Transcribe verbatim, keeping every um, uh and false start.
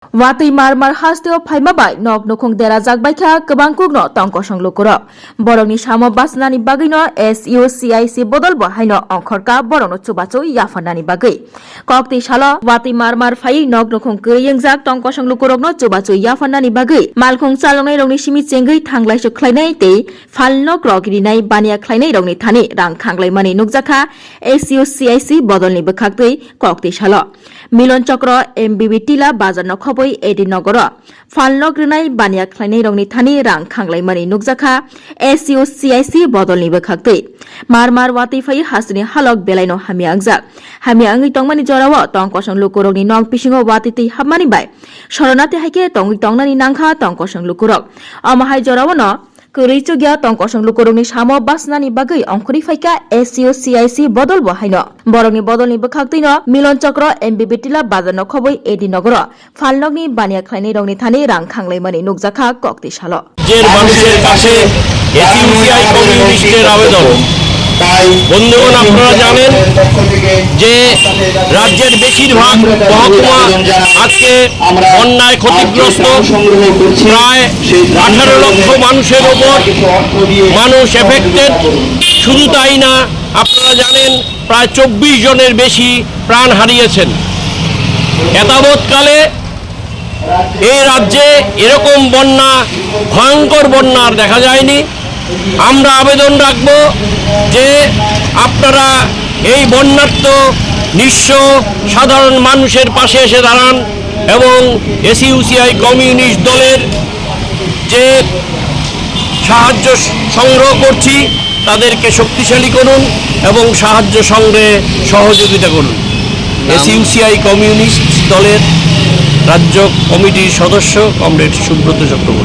Watwi mar mar hasteo phaima bai nok nukhung derajak baikha kwbang kukno tongkosong lukurok. Borokni samo bachnani bagwino S U C I C bodol bo haino ongkhorkha borokno chubachu yapharnani bagwi. Koktwi salo watwi mar mar phaiwi nok nukhung kwrwi wngjak tongkosong lukurokno chubachu yapharnani bagwi malkhung chaloknairokni simi chengwi thanglaisuk khlainai tei phalnokrok rinai baniya khlainairokni thani rang khanglaimani nukjakha S U C I C bodolni bwkhaktwi koktwi salo. Milon Chokro M B B Tila bazar no khobwi A D Nogoro phalnok rinai baniya khlainairokni thani rang khanglaimani nukjakha S U C I C bodolni bwkhaktwi. Mar mar watwi phaiwi hasteni halok belaino hamya wngjak. Hamya wngwi tongmani jorao tongkosong lukurokni nok bisingo watwi twi hapmani bai soronati hai khe tongwi tongnani nangkha tongkosong lukurok. Omo hai jorao no kwrwi chukya tongkosong lukurokni samo bachnani bagwi ongkhorwi phaikha S U C I C bodol bo haino. Borokni bodolni bwkhaktwino Milon Chokro M B B Tila bazar no khobwi A D Nogoro phalnokni baniya khlainairokni thani rang khanglaimani nukjakha koktwi salo. রাজ্যের মানুষের পাশে এসইউসিআই কমিউনিস্টের আবেদন। বন্ধুগণ, আপনারা জানেন যে রাজ্যের বেশিরভাগ মহকুমা আজকে বন্যায় ক্ষতিগ্রস্ত। প্রায় আঠারো লক্ষ মানুষের ওপর মানুষ এফেক্টেড। শুধু তাই না, আপনারা জানেন প্রায় চব্বিশ জনের বেশি প্রাণ হারিয়েছেন। এতাবৎকালে এই রাজ্যে এরকম বন্যা, ভয়ঙ্কর বন্যা আর দেখা যায়নি। আমরা আবেদন রাখব যে আপনারা এই বন্যার্ত নিঃস্ব সাধারণ মানুষের পাশে এসে দাঁড়ান এবং এসইউসিআই কমিউনিস্ট দলের যে সাহায্য সংগ্রহ করছি, তাদেরকে শক্তিশালী করুন এবং সাহায্য সংগ্রহে সহযোগিতা করুন। এসইউসিআই কমিউনিস্ট দলের রাজ্য কমিটির সদস্য কমরেড সুব্রত চক্রবর্তী।